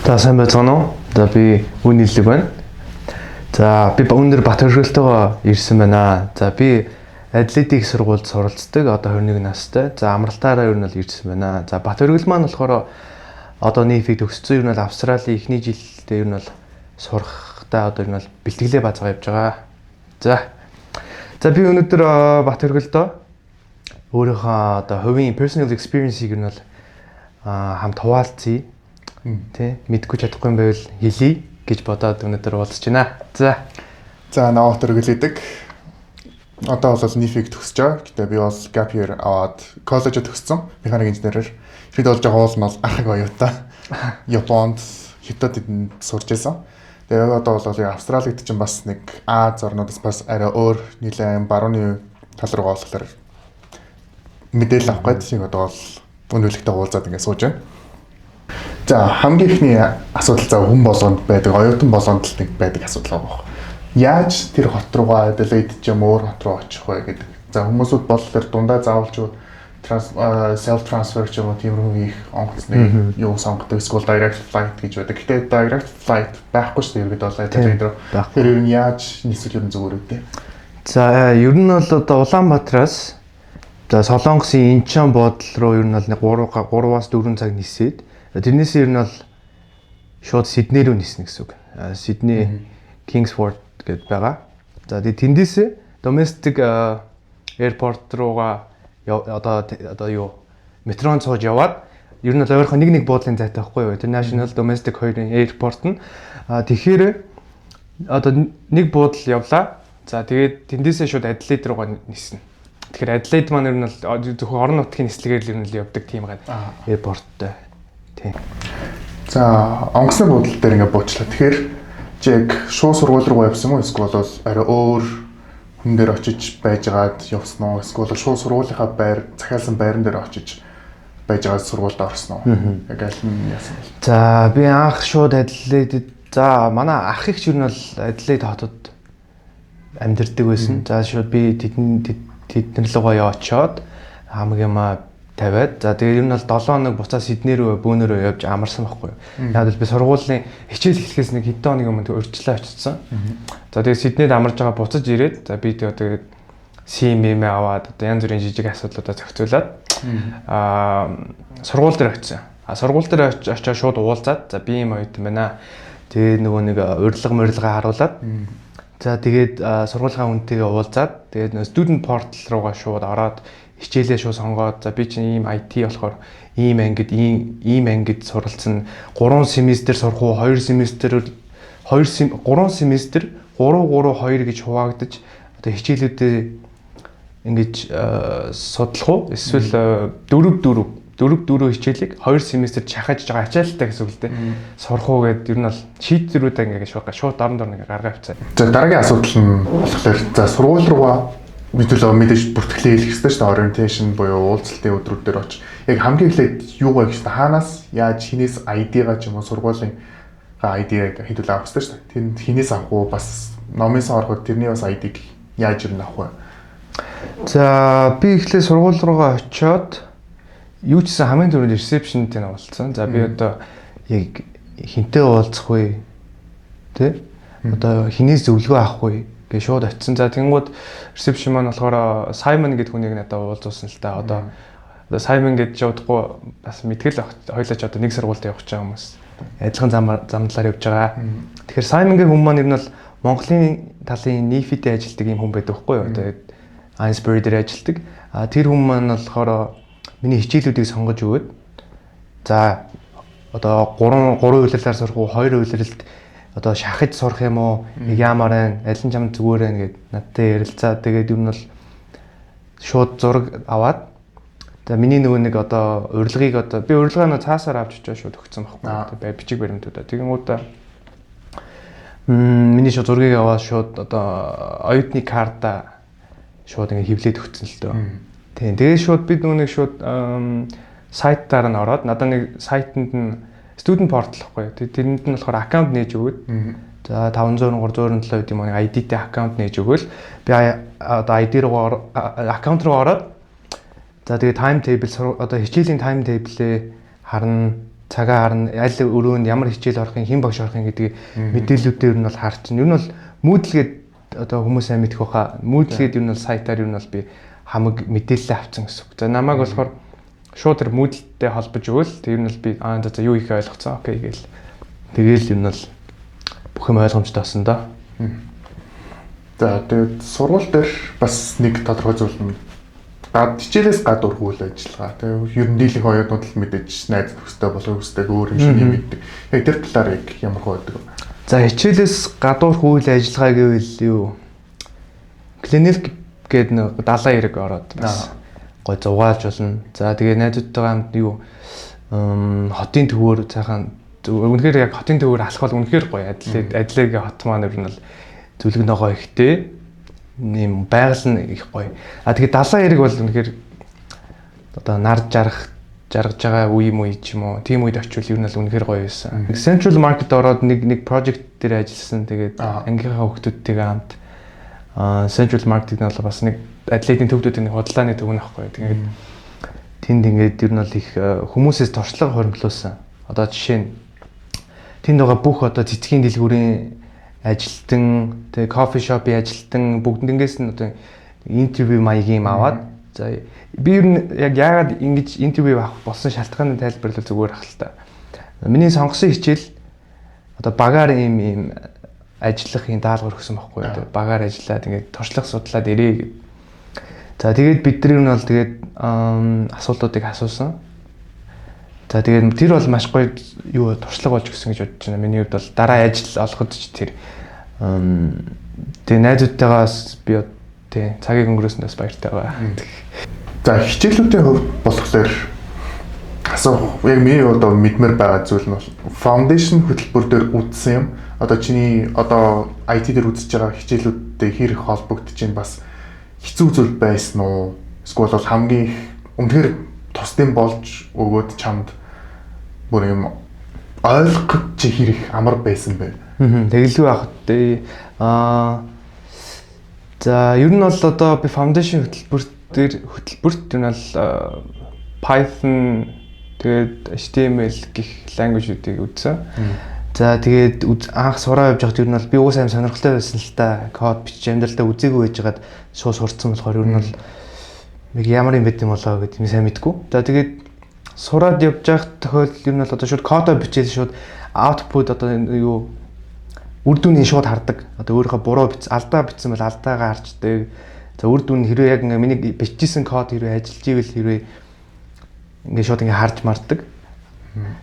За, сайн байцгаана уу? За, би Үн Нийлэг байна. За, би өндөр Бат Өргөлтөөгөө ирсэн байна. За, би Адлейд их сургуульд суралцдаг. Одоо 21 настай. За, амралтаараа ер нь бол ирсэн байна. За, Бат Өргөл маань болохоор одоо NAFE-ийг төгссөн. Ер нь бол Австралийн эхний жилдээ ер нь бол сурахтаа одоо ер нь бол бэлтгэлээ базгаа явж байгаа. За. За, би өнөөдөр Бат Өргөлдөө өөрийнхөө одоо хувийн personal experience-ийг ер нь бол хамт хуваалцъя. Тэ, мэдгүй чадахгүй юм байвал хэлье гэж бодоод өнөөдөр уулзч байна. За. За, наваат өргөлөдөг. Одоо бол NAFE-ийг төгсөж байгаа. Гэтэ би бол gap year аваад коллежид төгссөн. Механик инженерээр. Хэд болж байгаа уул нь бол архаг оюутан. Японд, Хятад эдэнд сурч байсан. Тэгээ одоо бол яг Австралид чинь бас нэг Ази орнуудаас бас арай өөр, нэлээд барууны тал руу болохоор мэдээлэл авах гээд яг одоо бол өнөөлөгтэй уулзаад ингээд сууж байна. За, хамгийн эхний асуудал, за, хүн болгонд байдаг, оюутан болгонд л нэг байдаг асуудал байгаа. Яаж тэр хот руугаа, Аделаид ч юм өөр хот руу очих вэ гэдэг. За, хүмүүсүүд бол тэр дундаа заавалч self transfer ч юм уу, тиймэрхүү хийх онгоцны юу сонгодог, эсвэл direct flight гэж байдаг. Гэтэ direct flight байхгүй шүү дээ, ерөөдөө бол Аделаид руу. Тэр ер нь яаж нийцвэл ер нь зүгээр үү? За, ер нь бол одоо Улаанбаатараас, за, Солонгосын Инчон буудлын руу ер нь бол 3 3-аас 4 цаг нисээд, тэрнээс ер нь бол шууд Сидней рүү ниснэ гэсэн үг. Сидней Kingsford гэдээ байгаа. За, тэгээ тэндээсээ domestic airport руугаа одоо юу метронд сууж яваад ер нь бол ойрхон нэг нэг буудлын зайтай байхгүй юу? International, domestic хоёрын airport нь. Тэгэхээр одоо нэг буудал явлаа. За, тэгээд тэндээсээ шууд Аделаид руугаа ниснэ. Тэгэхээр Аделаид маань ер нь бол зөвхөн орон нутгийн нислэгээр л ер нь л явдаг тийм гад airport той. Тийм. За, онгоцны буудлын дээр ингээд буучлаа. Тэгэхээр чи яг шууд сургууль руу явсан уу? Эсвэл бол арай өөр хүн дээр очиж байжгаад явсан уу? Эсвэл шууд сургуулийнхаа байр, захиалсан байран дээр очиж байжгаад сургуульд орсон уу? Яг аль нь яасан бэ? За, би анх шууд Аделаид, за, манай ах их ч ер нь бол Аделаид хотод амьдардаг байсан. За, шууд би тэднэр лугаа очоод хамаг юмаа тавиад, за, тэгээ ер нь бол 7 хоног буцаа Сидней рүү бөөнөрөө явж амарсан байхгүй юу. Яг л би сургуулийн хичээл эхлэхээс нэг хэдэн хоног өмнө урьдчилан очсон. За, тэгээ Сиднейд амарж байгаа буцаж ирээд, за, би тэгээд SIM юм аваад одоо янз бүрийн жижиг асуудлуудаа зохицуулаад сургууль дээр очисон. А сургууль дээр очиод шууд уулзаад, за, би юм оюутан байна. Тэгээд нөгөө нэг урилга мурилгаа харуулад, за, тэгээд сургуулийн хүнтэйгээ уулзаад, тэгээд нөгөө student portal руугаа шууд ороод хичээлээ шууд сонгоод, за, би чинь ийм IT болохоор ийм ангид, ийм ийм ангид суралцсан, 3 семестр сурах уу, 2 семестр, 2 3 семестр 3 3 2 гэж хуваагдаж одоо хичээлүүдээ ингэж судлах уу, эсвэл 4 4 4 4 хичээлийг 2 семестр шахаж байгаа ачаалттай гэсэн үг л дээ. Сурах уу гэдээ ер нь бол шийдвэрүүдээ ингээд шууд шууд дорн дорн ингээд гаргаа явцаа. За, дараагийн асуудал нь болохоор, за, сургууль руугаа мэдээлэл мэдээж бүртгэлээ хийх хэрэгтэй шүү дээ. Orientation буюу уулзалтын өдрүүд дээр очиж яг хамгийн эхлээд юугаа хийх хэрэгтэй? Хаанаас, яаж, хинээс ID-га ч юм уу, сургуулийн ID-г хэдүүл авах хэрэгтэй шүү дээ. Тэнд хинээс авах уу? Бас номын сан ороход тэрний бас ID-г яаж юу авах вэ? За, би эхлээд сургууль руугаа очиод юу ч гэсэн хамгийн түрүүнд reception-тэй нь уулзсан. За, би одоо яг хинтээ уулзах вэ? Тэ? Одоо хинээс зөвлөгөө авах вэ гэж шууд очисон. За, тэгэнгүүт reception маань болохоор Simon гэдэг хүнийг надад уулзуулсан л та. Одоо Simon гэж удахгүй бас мэдгэл хоёлаач одоо нэг сургуульд явах гэж байгаа хүмүүс адилхан замдлаар явж байгаа. Тэгэхээр Simon гэх хүн маань ер нь бол Монголын талын NAFE-тэй ажилладаг юм хүн байдаг хгүй юу? Тэгээд Eynesbury дээр ажилладаг. А тэр хүн маань болохоор миний хичээлүүдийг сонгож өгөөд, за, одоо 3 3 улирлаар сурах уу, 2 улиралд одоо шахаж сурах юм уу, нэг яамаар байна, аль нь чам зүгээр байна гэд надтай ярилцаа. Тэгээд ер нь бол шууд зураг аваад, за, миний нөгөө нэг одоо урилгыг, одоо би урилгаа нөө цаасаар авч очиж шууд өгсөн байхгүй бай бичиг баримтуудаа. Тэгэнгүүтээ миний шууд зургийг аваад шууд одоо оюутны карта шууд ингэ хевлээд өгсөн л дөө. Тийм. Тэгээд шууд бид нөгөө нэг шууд сайтаар нь ороод, надад нэг сайтанд нь student portal гэхгүй. Тэрэнд нь болохоор аккаунт нээж өгөөд, за, 503 107 гэдэг юм уу, ID-тэй аккаунт нээж өгөөл би одоо ID руу, аккаунт руу ороод, за, тэгээ time table, одоо хичээлийн time table-ээ харна. Цагаа харна, аль өрөөнд ямар хичээл орохын, хэн багш орохын гэдгийг мэдээллүүдээ ер нь бол харчин. Ер нь бол Moodle гээд одоо хүмүүс сайн мэдэх байхаа. Moodle гээд ер нь бол сайтаар ер нь бол би хамаг мэдээлэл авсан гэсэн үг. За, намайг болохоор шууд тэр Moodle-тэй холбож өгөөл. Тэр нь бол би аа, за за, юу хийхээ ойлгоцсон. Okay гээл. Тэгээл ер нь бол бүх юм ойлгомжтой болсон доо. За, тэгээд сургууль дээр бас нэг тодорхой зүйл нь хичээлээс гадуур үйл ажиллагаа. Тэгээд ер нь дийлэнх оюутнууд л мэдээж найз нөхөдтэй болон хүсдэг, өөр юм шиг юм мэддэг. Яг тэр талаар яг ямар хөө байдаг вэ? За, хичээлээс гадуурх үйл ажиллагаа гэвэл юу? Glenelg гээд нэг далайн эрэг ороод бас гой зугаалж болно. За, тэгээ найзуудтайгаа хамт юу хотын төвөөр цаахан, үнэхээр яг хотын төвөөр алхах бол үнэхээр гоё. Адлайд, Адлайдын хот маань ер нь бол зүлэг ногоо ихтэй. Нэм байгаль нь их гоё. А тэгээ далайн эрэг бол үнэхээр одоо нар жаргаж байгаа үе юм уу ч юм уу. Тийм үед очивол ер нь бол үнэхээр гоё байсан. Central Market ороод нэг нэг project дээр ажилласан. Тэгээд ангийнхаа хүүхдүүдтэйгээ хамт Central Market нь бол бас нэг Адлайдын төвдүүдийн нэг худалдааны төв нөхгүй. Тэгээд тэнд ингээд ер нь бол их хүмүүсээс туршлага хуримтлуулсан. Одоо жишээ нь тэнд байгаа бүх одоо цэцгийн дэлгүүрийн ажилтан, тэгээ coffee shop-ын ажилтан бүгднгээс нь одоо интервью маягийн юм аваад, за, би ер нь яг яагаад ингэж интервью авах болсон шалтгааны тайлбарлал зүгээр ах л та. Миний сонгосон хичээл одоо багаар ийм ийм ажиллах юм даалгавар өгсөн байхгүй юу. Багаар ажиллаад ингээд туршлага судлаад ирээ гэд. За, тэгээд бид нар нь бол тэгээд асуултуудыг асуусан. За, тэгээд тэр бол маш гоё юу туршлага болж өгсөн гэж бодож байна. Миний хувьд бол дараа ажил олоход ч тэр тэгээ найзуудтайгаа бас би тий цагийг өнгөрөөсөнд бас баяртай байгаа. За, хичээлүүдийн хувьд болохоор асуух яг миний одоо мэдмээр байгаа зүйл нь бол foundation хөтөлбөр дээр үзсэн юм. Одоо чиний одоо IT дээр үзэж байгаа хичээлүүдтэй хэр их холбогдож чинь бас хэцүү зүйл байсан уу? Эсвэл бол хамгийн их үнэхээр тусдын болж өгөөд чамд бүр юм ойлгох чи хэр их амар байсан бэ? Тэгэлгүй ах тий. За, ер нь бол одоо би foundation хөтөлбөр дээр хөтөлбөрт ер нь бол Python, тэгээд HTML гэх language-уудыг үзсэн. За, тэгээд анх сураа явж байхад ер нь бол би уусаа аим сонирхолтой байсан л та. Код бичиж амьдралдаа үзээгүй байжгаад шууд сурцсан болохоор ер нь бол нэг ямар юм байд юм болоо гэдэг юм сайн мэдгүй. За, тэгээд сураад явж байх тохиолдолд ер нь бол одоо шууд кодоо бичээл шууд output одоо юу үр дүнийг шууд хардаг. Одоо өөрийнхөө буруу биц, алдаа бичсэн бол алдаагаа харждаг. За, үр дүн хэрвээ яг ингээ миний бичижсэн код хэрвээ ажиллаж ивэл хэрвээ ингээ шууд ингээ харж мардаг.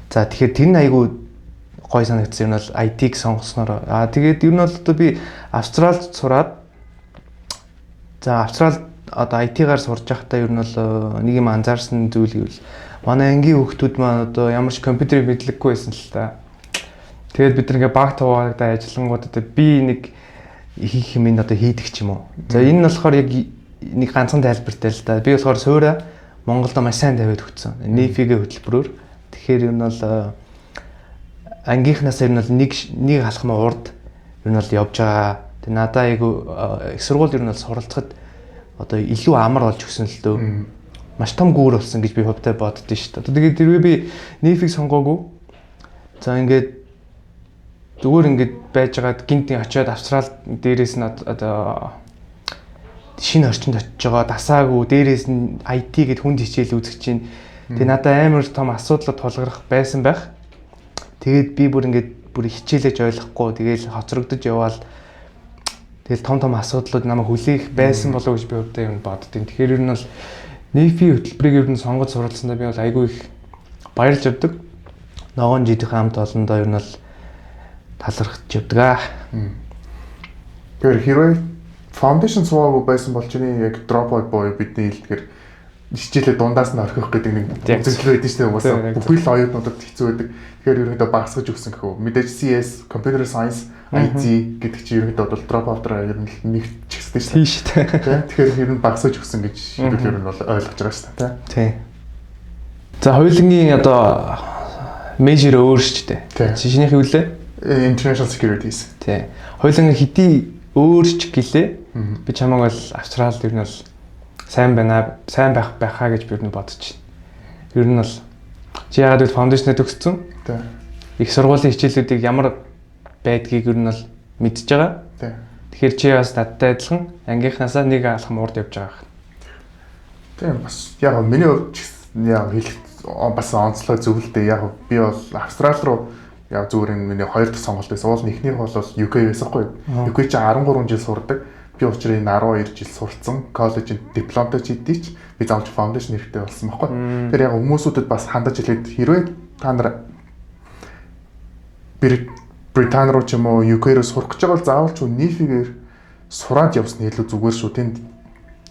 За, тэгэхээр тэр нь айгүй гой санагдсан юм бол IT-г сонгосноор. Аа, тэгээд ер нь бол одоо би Австралид сураад, за, Австралид одоо IT-гаар сурж байхдаа ер нь бол нэг юм анзаарсан зүйл гэвэл манай ангийн хүүхдүүд маань одоо ямар ч компьютерийг мэдлэггүй байсан л та. Тэгээд бид нэг баг туваагдаа ажиллангууд одоо би нэг хийх юм энэ одоо хийдэг ч юм уу. За, энэ нь болохоор яг нэг ганцхан тайлбартай л да. Би болохоор суураа Монголд маш сайн тавиад өгсөн. NEFI-гээ хөтөлбөрөөр. Тэгэхээр ер нь бол ангийнхнаас ер нь бол нэг нэг алхам урд ер нь бол явж байгаа. Тэгээ надаа айгу их сургууль ер нь бол суралцахад одоо илүү амар болж өгсөн л дөө. Маш том гүүр болсон гэж би хувьдаа боддоо шүү дээ. Одоо тэгээд тэрвээ би NEFI-г сонгоогүй. За, ингээд зүгээр ингээд байжгаад гинтийн очиод Австрал дээрээс нь одоо шинэ орчинд очиж байгаа, дасаагүй, дээрээс нь IT гэд хүнд хичээл үзэж чинь тэгээ надад амар том асуудлууд тулгарх байсан байх. Тэгээд би бүр ингээд бүр хичээлэж ойлгохгүй тэгээл хоцрогдож яваал тэгэл том том асуудлууд намайг хүлээх байсан болов уу гэж би хувьдаа юм боддیں۔ Тэгэхээр ер нь бол NEFI хөтөлбөрийг ер нь сонгож суралцсандаа би бол айгүй их баярлж явдаг. Ногоон жидийн хамт олондоо ер нь бол талархаж явдаг аа. Тэгэхээр хэрвээ foundation суугаагүй байсан бол чиний яг drop out буюу бидний хэлдгээр хичээлээ дундаас нь орхих гэдэг нэг үзэгдэл байдаг шүү дээ. Угаасаа бүхий л оюутнуудад хэцүү байдаг. Тэгэхээр ерөнхийдөө багасгаж өгсөн гэх үү. Мэдээж CS, Computer Science, IT гэдэг чинь ерөнхийдөө бол drop out-аар ер нь нэг чигсдэг шүү дээ. Тийм шүү дээ. Тэгэхээр ер нь багасгаж өгсөн гэж ер нь бол ойлгож байгаа шүү дээ. Тийм. За, хоёулангийн одоо major өөр шүү дээ. Чинийх юу лээ? International Securities. Тийм. Хоёулангийн хэдий өөр ч гэлээ. Би чамайг бол Австралид ер нь бол сайн байна, сайн байх байхаа гэж би ер нь бодож байна. Ер нь бол Чи яагаад гэвэл foundation-ыг төгссөн. Тий. Их сургуулийн хичээлүүдийг ямар байдгийг ер нь бол мэдж байгаа. Тий. Тэгэхээр чи бас надтай адилхан ангийнхнаасаа нэг алхам урд явж байгаа хэрэг. Тийм, бас яг миний хувьд ч гэсэн яг хэлэх бас онцлог зөв л дээ. Яг би бол Австрали руу яг зүгээр энэ миний хоёр дахь сонголт байсан. Уул нь эхнийх бол UK байсан хгүй. UK чи 13 жил сурдаг. Би учраа энэ 12 жил сурцсан. Коллежийн дипломтой ч хэдий ч би заавч foundation хэрэгтэй болсон байхгүй. Тэр яг хүмүүсүүдэд бас хандаж хэлээд, хэрвээ та нар Британи руу ч юм уу UK руу сурах гэж байгаа бол заавал ч NIFI-гээр сураад явсан илүү зүгээр шүү. Тэнд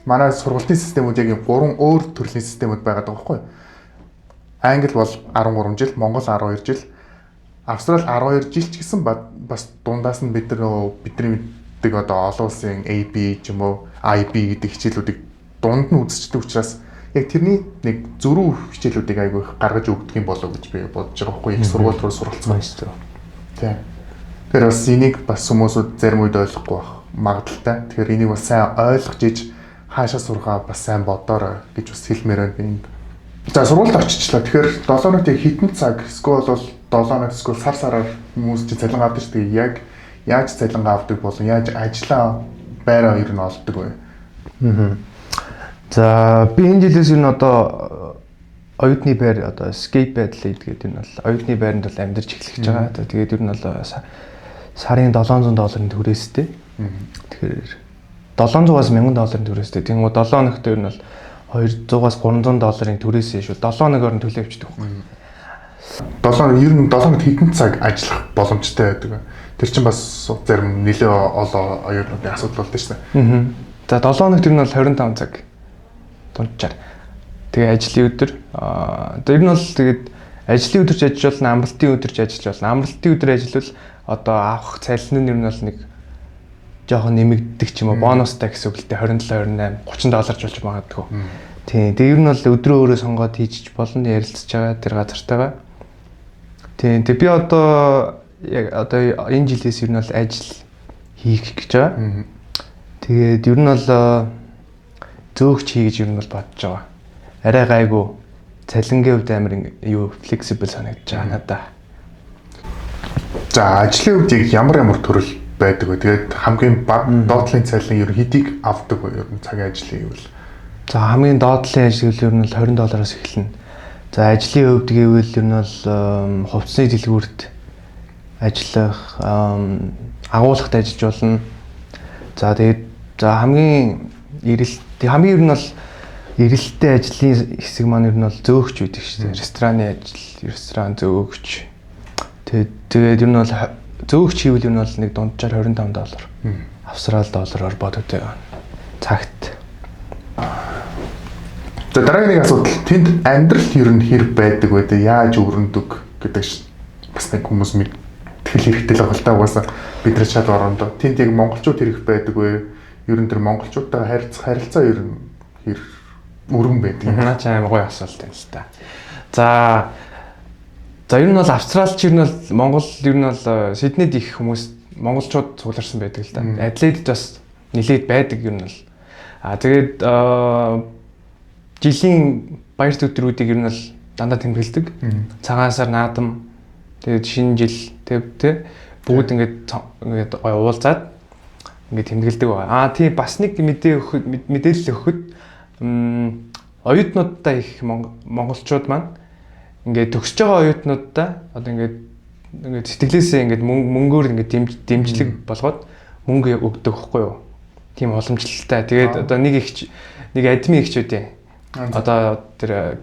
манай сургалтын системүүд яг юм гурван өөр төрлийн системүүд байгаад байгаа байхгүй. Англи бол 13 жил, Монгол 12 жил, Австрали 12 жил ч гэсэн бас дундаас нь бид нар нөгөө бидний мэддэг одоо олон улсын AB ч юм уу IB гэдэг хичээлүүдийг дунд нь үзчихдэг учраас яг тэрний нэг зөрүү хичээлүүдийг айгүй их гаргаж өгдөг юм болоо гэж би бодож байгаа байхгүй, их сургууль руу суралцсан. Nice. Тийм. Тэгэхээр бас энийг бас хүмүүсүүд зарим үед ойлгохгүй байх магадлалтай. Тэгэхээр энийг бас сайн ойлгож иж хаашаа сурхаа бас сайн бодоорой гэж бас хэлмээр байна би энд. За, сургуульд очичлаа. Тэгэхээр 7 хоногт яг хэдэн цаг, эсвэл бол 7 хоног, эсвэл сар сараар хүмүүс чи цалин авдаг шүү дээ. Яг яаж цалин авдаг болон яаж ажиллаа байраа ер нь олдог вэ? За, би энэ жилээс ер нь одоо оюутны байр, одоо Escape Adelaide гэдэг энэ бол оюутны байранд бол амьдарч эхлэх гэж байгаа. За, тэгээд ер нь бол сарын 700 долларын түрээстэй. Тэгэхээр 700-аас 1000 долларын түрээстэй. Тэнгүү 7 хоногт ер нь бол 200-аас 300 долларын түрээсээ шүү. 7 хоногоор нь төлөө явчихдаг байхгүй. 7 ер нь 7 хоногт хэдэн цаг ажиллах боломжтой байдаг вэ? Тэр чинь бас зарим нэлээ олон оюутнуудын асуудал болдог шүү дээ. За, 7 хоногт ер нь бол 25 цаг дунджаар. Тэгээ ажлын өдөр ер нь бол тэгээд ажлын өдөр ч ажиллаж болно, амралтын өдөр ч ажиллаж болно. Амралтын өдөр ажиллавал одоо авах цалин нь ер нь бол нэг жоохон нэмэгддэг ч юм уу, бонустай гэсэн үг л дээ, 27, 28, 30 долларч болж магадгүй. Тийм. Тэгээ ер нь бол өдрөө өөрөө сонгоод хийж болно, ярилцж байгаа тэр газартайгаа. Тийм. Тэгээ би одоо яг одоо энэ жилээс ер нь бол ажил хийх гэж байгаа. Тэгээд ер нь бол зөөгч хий гэж ер нь бол бодож байгаа. Арай гайгүй, цалингийн хувьд амар юу flexible санагдаж байгаа надаа. За, ажлын хувьд яг ямар ямар төрөл байдаг вэ? Тэгээд хамгийн бага доотлын цалин ер нь хэдийг авдаг вэ? Ер нь цагийн ажлын гэвэл. За, хамгийн доотлын ажил гэвэл ер нь бол 20 доллароос эхэлнэ. За, ажлын хувьд гэвэл ер нь бол хувцсны дэлгүүрт ажиллах, агуулгад ажиллаж болно. За, тэгээд за хамгийн эрэлт, хамгийн ер нь бол эрэлттэй ажлын хэсэг маань ер нь бол зөөгч байдаг шүү дээ. Рестораны ажил, ресторан зөөгч. Тэгээд ер нь бол зөөгч хийвэл ер нь бол нэг дунджаар 25 доллар. Австрали доллараар бодогдоо. Цагт. За, дараагийн нэг асуудал, тэнд амьдрал ер нь хэр байдаг вэ? Тэ яаж өрнөдөг гэдэг бас нэг хүмүүс мэдтгэл хэрэгтэй л байгаа л та, угаасаа бид нар шал орондоо. Тэнд яг монголчууд хэрэг байдаг вэ? Ер нь тэр монголчуудтайгаа харилцах харилцаа ер нь хэр өргөн байдаг юм? Наа чи амар гоё асуулт юм л та. За, ер нь бол Австралич ер нь бол Монгол ер нь бол Сиднейд их хүмүүс монголчууд цугларсан байдаг л да. Адлейдд бас нилээд байдаг ер нь бол. А тэгээд жилийн баярт өдрүүдийг ер нь бол дандаа тэмдэглэдэг. Цагаан сар, наадам, тэгээд шинэ жил тэг тэ бүгд ингээд гоё уулзаад ингээд тэмдэглэдэг байгаа. Аа, тийм, бас нэг мэдээ өгөхөд, мэдээлэл өгөхөд оюутнуудтай их монголчууд маань ингээд төгсөж байгаа оюутнуудтай одоо ингээд сэтгэлээсээ ингээд мөнгөөр ингээд дэмжлэг болгоод мөнгө өгдөг хөхгүй юу? Тийм уламжлалтай. Тэгээд одоо нэг их нэг админ ихч үүдээ. Одоо тэр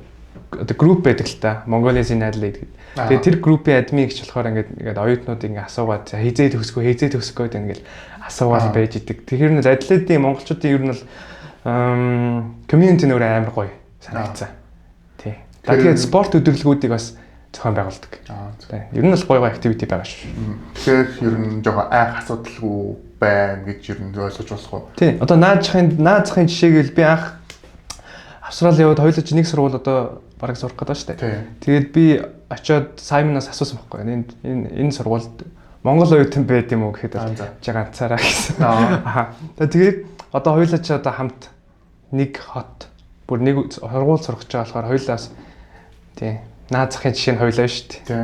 одоо групп байдаг л та. Mongolians in Adelaide гэдэг. Тэгээд тэр группийн админ ихч болохоор ингээд оюутнуудыг ингээд асуугаад, хизээ төгсгөө, хизээ төгсгөө гэдэг ингээд асуугаал байж идэг. Тэгэхээр нь Adelaide-ийн монголчуудын ер нь бол community нөр амар гоё санагдсан. Тий. Тэгээд спорт өдөрлгүүдийг бас зохион байгуулдаг. Ер нь бол гоё гоё activity байгаа шүү. Тэгэхээр ер нь жоохон айх асуудалгүй байна гэж ер нь ойлгож болох уу? Тий. Одоо наазахын жишээгээл би анх Австрали яваад хоёулаа нэг сургууль одоо бараг сурах гэдэг шүү дээ. Тэгээд би очиод Саймонаас асуусан байхгүй. Энэ сургуульд Монгол оюутан байд юм уу гэхэд чи ганцаараа гэсэн. Аа. Тэгээд одоо хоёулаа чи одоо хамт нэг хот бүр нэг сургууль сурах гэж байгаа болохоор хоёулаас тий Наад захын жишээ нь хоёлаа шүү дээ. Тий.